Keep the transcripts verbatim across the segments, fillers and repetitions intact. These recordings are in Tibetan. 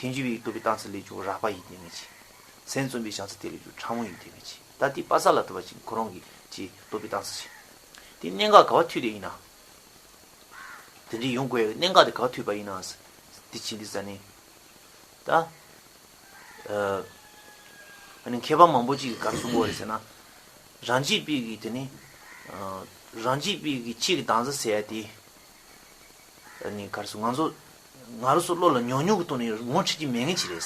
ཐལ་འགྱུར་བའི་རྟོག་པའི་རྟགས་མཚན་ལས་བྱུང་རགས་པ་ཡིན་ཏེ་མེད་ཅིང་། སེམས་ཙམ་པའི་བྱང་ཚད་དེ་ལས་བྱུང་ཕྲ་མོ་ཡིན་ཏེ་མེད་ཅིང་། ད་དེ་པ་ས་ལ་ཐུབ་པ་ཅིག་ཁོ་རང་གི་ཅིག་རྟོག་པའི་རྟགས་མཚན་ཅིག་དེ་གནད་འགག་ག་བ་ཐུག་དེ་ཡིན་ན། དེ་འདྲའི་ཡོང་དགོས་ཡ་གི་གནད་འགག་དེ་ག་བ་ཐུག་པ་ཡིན་ན། དེ་ཕྱིན་དེ་ས་ནི། ད། ཨ་ནི་མཁས་པ་མང་པོ་ཅིག་གིས་ག་རེ་གསུང་གི་ཡོད་རེད་ཟེར་ན། རང་རྒྱུད་པའི་གི་དེ་ནི། རང་རྒྱུད་པའི་གི་ཆོས་ཀྱི་བདག་འཛིན་ཟེར་ཡ་དེ། ཨ་ནི་ག་རེ་ཟེར་ང་ཚོ། ང་རང་ཚོ་བློ་ལ་ཉུང་ཉུང་གི་ཐོག་ནས་ངོ་འཕྲོད་ཀྱི་མེད་མཁན་ཅིག་རེད།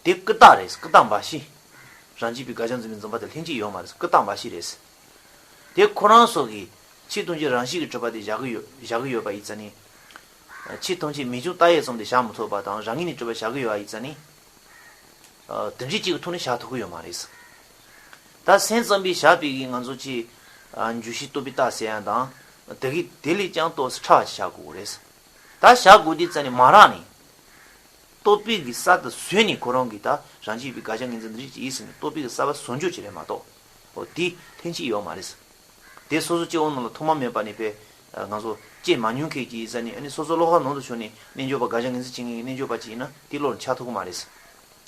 དེ་ཀུན་བཏགས་རེད། ཀུན་བཏགས་འབའ་ཞིག་རང་རྒྱུད་པའི་དགག་བྱ་འཛིན་པའི་འཛིན་པ་དེ་ལྷན་སྐྱེས་ཡོད་མ་རེད། ཀུན་བཏགས་འབའ་ཞིག་རེད། དེ་ཁོ་རང་སོགས་ཀྱིས་ཆོས་ཐམས་ཅད་རང་བཞིན་གྱིས་གྲུབ་པ་དེ་བཞག་གི་ཡོད། བཞག་གི་ཡོད་པ་ཡིན་ཙང་ནི། ཆོས་ཐམས་ཅད་མིང་བྱང་བཏགས་ཡས་ཙམ་དེ་བཞག་མི་ཐུབ་པ་དང་། རང་ངོས་ནས་གྲུབ་པ་བཞག་གི་ཡོད་པ་ཡིན་ཙང་ནི། དེ་འདྲའི་གཅིག་གི་ཐོག་ནས་བཞག་ཐུབ་ཀྱི་ཡོད་མ་རེད། ད་སེམས་ཙམ་པས་བཞག་པའི་གི་ང་ཚོ་ཅིག་འཇུག་གཞིའི་རྟོག་པའི་རྟགས་ཟེར་ཡ་དང་། དེ་གི་དེ་ལས་ཀྱང་ཏོག་ཙམ་ཕྲ་བ་ཅིག་བཞག་དགོས་རེད། ད་བཞག་དགོས་དུས་ཙ་ནས་མ་རག་ནས། རྟོག་པའི་གི་ས་དེ་བཟོས་ནས་ཁོ་རང་གིས་ད་རང་རྒྱུད་པའི་དགག་བྱ་ངོས་འཛིན་འདི་འདྲ་ཅིག་ཡིན་ཟེར་ནས་རྟོག་པའི་གི་ས་བབ་བཟོ་འཇོག་བྱེད་རེད་མ་གཏོགས། འོ་དེ་ལྷན་སྐྱེས་ཡོད་མ་རེད། དེ་སོ་སོ་སྐྱེ་བོ་རྣམས་ལ་ཐོག་མ་མེད་པ་ནས་པས་ང་ཚོ་སྐྱེས་མ་མྱོང་མཁན་ཅིག་ཡིན་ཟེར་ནས། ཨ་ནི་སོ་སོ་བློ་ཁོག་ནང་དུ་ཤོར་ནས་རྣལ་འབྱོར་པ་དགག་བྱ་ངོས་འཛིན་བྱེད་མཁན་གྱི་རྣལ་འབྱོར་པ་ཅིག་ཡིན་ན་དེ་བློ་ལ་འཆར་ཐུབ་ཀྱི་མ་རེད།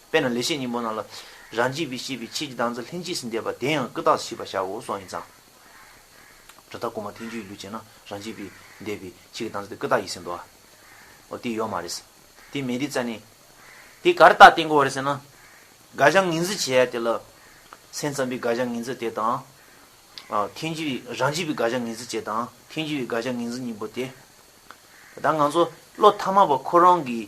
དཔེར་ན་ལེགས་བཤད་སྙིང་པོ་ནང་ལ། རང་རྒྱུད་པས་བཤད་པའི་ཆོས་ཀྱི་བདག་འཛིན་ལྷན་སྐྱེས་སུ་འདས་པ་དེ་ཡང་ཀུན་བཏགས་སུ་ཤེས་པར་བྱའོ་གསུངས་ཡིན་ཙང་། གྲུབ་མཐའ་གོང་མ་ཐལ་འགྱུར་ལུགས་བྱས་ན་རང་རྒྱུད་པས་འདས་པའི་ཆོས་ཀྱི་བདག་འཛིན་དེ་ཀུན་བཏགས་ཡིན་ཟེར་འདུག་ཨ། འོ་དེ་ཡོད་མ་རེད། དེ་མེད་དུས་ཙ་ནས། དེ་ག་རེ་རྟགས་བསྟན་དགོས་རེད་ཟེར་ན། དགག་བྱ་ངོས་འཛིན་བྱེད་ཡ་དེ་ལ། སེམས་ཙམ་པའི་དགག་བྱ་ངོས་འཛིན་དེ་དང་། ཨ། ཐལ་འགྱུར་བའི་རང་རྒྱུད་པའི་དགག་བྱ་ངོས་འཛིན་བྱེད་དང་ཐལ་འགྱུར་བའི་དགག་བྱ་ངོས་འཛིན་གཉིས་པོ་དེ། ད་ང་ཚོ་བློ་ཐ་མལ་པ་ཁོ་རང་གིས་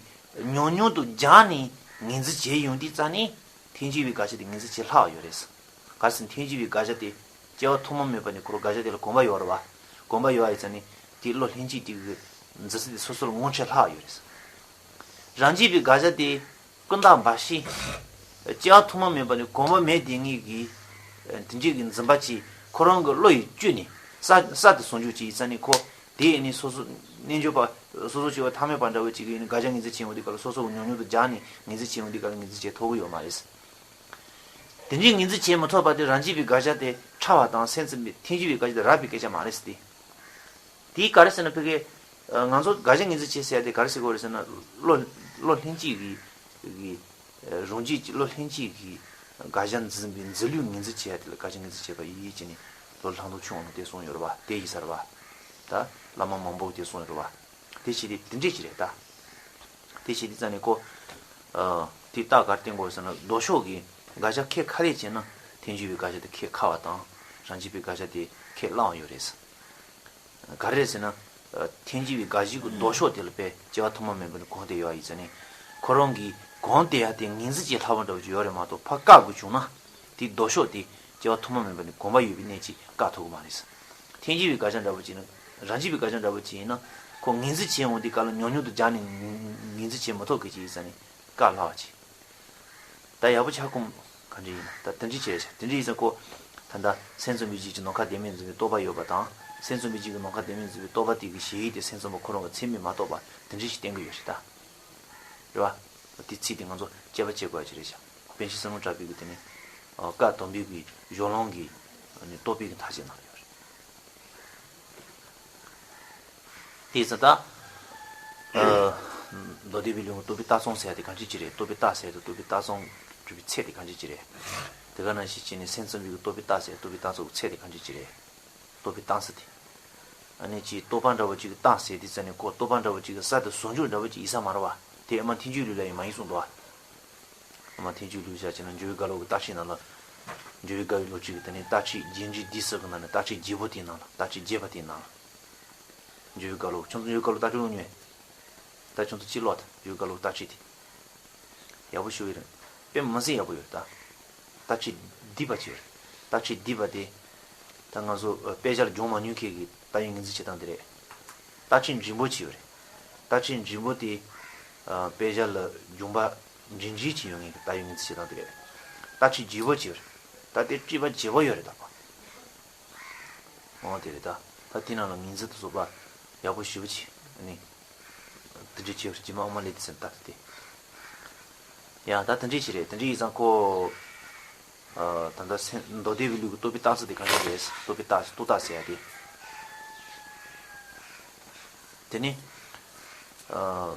ཉུང་ཉུང་དུ་སྦྱངས་ནས་ངོས་འཛིན་བྱེད་ཡོང་དུས་ཙ་ནས། ཐལ་འགྱུར་བའི་དགག་བྱ་དེ་ངོས་འཛིན་བྱེད་སླ་བ་ཡོད་རེད། ག་རེ་ཟེར་ན་ཐལ་འགྱུར་བའི་དགག་བྱ་དེ་སྐྱེ་བ་ཐོག་མ་མེད་པ་ནས་ཁོ་རང་དགག་བྱ་དེ་ལ་གོམས་པ་ཡོད་རེད་བ། གོམས་པ་ཡོད་པ་ཡིན་ཙང་ནི་དེའི་བློ་ལྷན་སྐྱེས་དེ་གི་འཛིན་ཚུལ་དེ་སོ་སོར་ངོ་འཕྲོད་སླ་བ་ཡོད་རེད། རང་རྒྱུད་པའི་དགག་བྱ་དེ་ཀུན་བཏགས་འབའ་ཞིག་སྐྱེ་བ་ཐོག་མ་མེད་པ་ནས་གོམས་པ་མེད་དེ་ངེས་ཀྱི། དེ་འདྲའི་གི་འཛིན་པ་ཅིག་ཁོ་རང་གི་བློ་ཡིས་བཅོས་ནས་ས་ས་དེ་ཟུང་འཇུག་ཅིག་ཡིན་ཙང་ནི་ཁོ། དེ་ཡིན་ནི་སོ་སོ་རྣལ་འབྱོར་པ་སོ་སོ་སྐྱེ་བོ་ཐ་མལ་པ་འདྲ་བོ་ཅིག་ཡིན་ནི་དགག་བྱ་ངོས་འཛིན་བྱེད་ཡོང་དུས་སྐབས་ལ་སོ་སོ་གི་ཉུང་ཉུང་དུ་སྦྱངས་ནས་ངོས་འཛིན་བྱེད་ཡོང་དུས་སྐབས་ལ་ངོས་འཛིན་བྱེད་ཐུབ་ཀྱི་ཡོད་མ་རེད། དེ་འདྲའི་ངོས་འཛིན་བྱེད་མི་ཐུབ་པ་དེ་རང་རྒྱུད་པའི་དགག་བྱ་དེ་ཕྲ་བ་དང་སེམས་ཙམ་པའི་ཐལ་འགྱུར་བའི་དགག་བྱ་དེ་རགས་པའི་སྐད་ཆ་མ་རེད་ཟེར་ཏེ། དེ་ག་རེ་ཟེར་ན་ཕ་གི། ང་ཚོ་དགག་བྱ་ངོས་འཛིན་བྱེད་ཟེར་ཡ་དེ་ག་རེ་ཟེར་དགོས་རེད་ཟེར་ན། བློ་བློ་ལྷན་སྐྱེས་ཀྱི་ཀྱི་རང་རྒྱུད་ཀྱི་བློ་ལྷན་སྐྱེས་ཀྱི་དགག་བྱ་འཛིན་པའི་འཛིན་ལུགས་ངོས་འཛིན་བྱེད་ཡ་དེ་ལ་དགག་བྱ་ངོས་འཛིན་བྱེད་པ་ཡིན་ཅེས་ནི་ལོ་ལྷག་མཐོང་ཆུང་བ་ནང་དེ་གསུངས་ཡོད་རེད་བ། དེ་ཡིན་ས་རེད་བ། ད་བླ་མ་མང་པོ་གིས་དེ་གསུངས་ཡོད་རེད་བ། དེ་བྱས་ཏེ་དེ་འདྲས་ཅིག་རེད་ད། དེ་བྱས་ཏེ་ཙ་ནས་ཁོ། ཨ། དེ་རྟགས་ག་རེ་བསྟན་དགོས་ཟེར་ན་ལྡོག་ཕྱོགས་ཀྱི་དགག་བྱ་ཁས་ཁ་ལས་བྱས་ན་ཐལ་འགྱུར་བའི་དགག་བྱ་དེ་ཁས་ཁ་བ་དང་རང་རྒྱུད་པའི་དགག་བྱ་དེ་ཁས་བླངས་པ་ཡོད་རེད། ག་རེ་རེད་ཟེར་ན། ཨ། ཐལ་འགྱུར་བའི་དགག་གཞི་གི་ལྡོག་ཕྱོགས་དེ་ལ་དཔེ་སྐྱེ་བ་ཐོག་མ་མེད་པ་ནས་གོམས་བསྡད་ཡོད་པ་ཡིན་ཙང་ནས། ཁོ་རང་གིས་གོམས་བསྡད་ཡ་དེ་ངོས་འཛིན་བྱེད་སླ་བ་འདྲ་བོ་ཅིག་ཡོད་རེད་མ་གཏོགས་ཕར་བཀག་དགོས་བྱུང་ན། དེའི་ལྡོག་ཕྱོགས་དེ་སྐྱེ་བ་ཐོག་མ་མེད་པ་ནས་གོམས་པ་ཡོད་པའི་གནད་ཀྱིས་བཀག་ཐུབ་ཀྱི་མ་རེད། ཐལ་འགྱུར་བའི་དགག་བྱ་འདྲ་བོ་ཅིག་ཡིན་ན། རང་རྒྱུད་པའི་དགག་བྱ་འདྲ་བོ་ཅིག་ཡིན་ན། ཁོ་ངོས་འཛིན་བྱེད་འོང་དུས་སྐབས་ལ་ཉུང་ཉུང་དུ་སྦྱངས་ནས་ངོས་འཛིན་བྱེད་མི་ཐུབ་མཁན་ཅིག་ཡིན་ཙང་ནས་བཀག་སླ་བ་ཅིག་ད་ཡག་པོ་ཆགས་གོམས་ག་འདྲ་ཡིན་ན་ད་དེ་འདྲ་བྱས་ཤག་དེ་འདྲ་ཡིན་ཙང་ཁོ། ད་ལྟ་སེམས་ཙམ་པའི་རྒྱུད་ཀྱི་ནམ་མཁའ་བདེན་མེད་འཛིན་པའི་རྟོག་པ་ཡོད་པ་དང་། སེམས་ཙམ་པའི་རྒྱུད་ཀྱི་ནམ་མཁའ་བདེན་མེད་འཛིན་པའི་རྟོག་པ་དེ་གི་གཞི་ཡུལ་དེ་སེམས་ཙམ་པ་ཁོ་རང་གི་ཚད་མས་མ་རྟོགས་པ་དེ་འདྲ་ཞིག་བསྟན་གྱི་ཡོད་རེད་ད། རེད་བ། དེ་ཚིག་དེ་ང་ཚོ་དཔྱད་པ་བྱེད་དགོས་ཡ་ཅིག་རེད་ཤག་པཎ་ཆེན་བསམ་གྲུབ་གྲགས་པའི་གི་དེ་ནི། ཨ། བཀའ་དམ་པའི་གི་གཞུང་ལུགས་ཀྱི། ཨ་ནི་རྟོགས་པའི་གི་མཐའ་དཔྱད་ནང་ལ་ཡོད་རེད། དེ་ཙང་ད། ཨ། མདོ་སྡེ་པའི་ལུགས་རྟོགས་པའི་རྟགས་ཚང་ཟེར་ཡ་དེ་གང་ཅི་ཅི་རེད། རྟོགས་པའི་རྟགས་ཟེར་ཡ་དེ་རྟོགས་པའི་རྟགས་ཚང་གྲུབ་པའི་ཚད་དེ་གང་ཅི་ཅི་རེད། དེ་ག་ནང་བཞིན་བྱས་ནས་སེམས་ཙམ་པའི་གི་རྟོགས་པའི་རྟགས་ཟེར་རྟོགས་པའི་རྟགས་ཚང་གི་ཚད་དེ་གང་ཅི་ཅི་རེད། རྟོགས་པའི་རྟགས་ས་དེ། ཨ་ནི་ཅིག་རྟོགས་པ་འདྲ་བོ་ཅིག་གི་རྟགས་ཟེར་དུས་ཙ་ནས་ཁོ་རྟོགས་པ་འདྲ་བོ་ཅིག་གི་ས་དེ་ཟུང་འཇུག་འདྲ་བོ་ཅིག་ཡིན་ས་མ་རེད་བ། དེ་ཨ་མ་ཐལ་འགྱུར་ལུགས་ལ་ཡང་མ་ཡིན་གསུངས་འདུག་བ། ཨ་མ་ཐལ་འགྱུར་ལུགས་བཞག་བྱས་ན་འཇུག་པའི་བཀའ་སློབ་ཀྱི་རྟགས་ཆོས་ནང་ལ། འཇུག་པའི་བཀའ་སློབ་ཅིག་གི་དེ་ནས་རྟགས་ཆོས་རྒྱས་འབྲིང་བསྡུས་གསུམ་གི་ནང་ནས་རྟགས་ཆོས་རྒྱས་པོ་དེའི་ནང་ལ་རྟགས་ཆོས་རྒྱས་པ་དེའི་ནང་ལ། འཇུག་པའི་བཀའ་སློབ་ཁྱོད་ཚོ་འཇུག་པའི་བཀའ་སློབ་རྟགས་ཆོས་ཀློག་མྱོང་། ད་ཁྱོད་ཚོ་ཅིག་ཀློག་ད་འཇུག་པའི་བཀའ་སློབ་རྟགས་ཆོས་དེ། ཡག་པོ་ཞུ་གི་རེད། དཔེ་མི་སྲིད་ཡག་པོ་ཡོད་ད། རྟགས་ཆོས་བསྡུས་པ་ཅིག་ཡོད་རེད། རྟགས་ཆོས་བསྡུས་པ་དེ། ད་ང་ཚོ་དཔེ་ཆ་ལ་སྦྱོང་མ་མྱོང་མཁན་གྱི་ལྟ་བའི་ངོས་འཛིན་བྱེད་སྟངས་དེ་རེད། རྟགས་ཆོས་འབྲིང་པོ་ཅིག་ཡོད་རེད། རྟགས་ཆོས་འབྲིང་པོ་དེ། དཔེ་ཆ་ལ་སྦྱོང་པ་འབྲིང་འབྲིང་ཅིག་ཡོད་མཁན་གྱི་ལྟ་བའི་ངོས་འཛིན་བྱེད་སྟངས་དེ་རེད། རྟགས་ཆོས་རྒྱས་པོ་ཅིག་ཡོད་རེད། ད་དེ་དྲིས་པ་བརྗེ་པོ་ཡོད་རེད་ད། འོ་དེ་རེད་ད། ད་དེ་ནང་ལ་ངོས་འཛིན་དུ་བཟོ་པ་ཡག་པོ་ཞེ་པོ་ཅིག་ཨ་ནི། དེ་འདྲའི་ཆེ་བར་ཇི་མ་ཨ་མ་ལེ་དེ་ཚན་ལྟ་དེ། ཡང་ད་དེ་འདྲའི་ཆེ་རེད། དེ་འདྲའི་ཡིན་ཙང་ཁོ། ཨ། ད་ལྟ་སེམས་མདོ་སྡེ་པའི་ལུགས་ཀྱི་རྟོགས་པའི་རྟགས་ས་དེ་གང་ཞིག་རེད། རྟོགས་པའི་རྟགས་རྟོགས་རྟགས་ཟེར་ཡ་དེ། དེ་ནི། ཨ།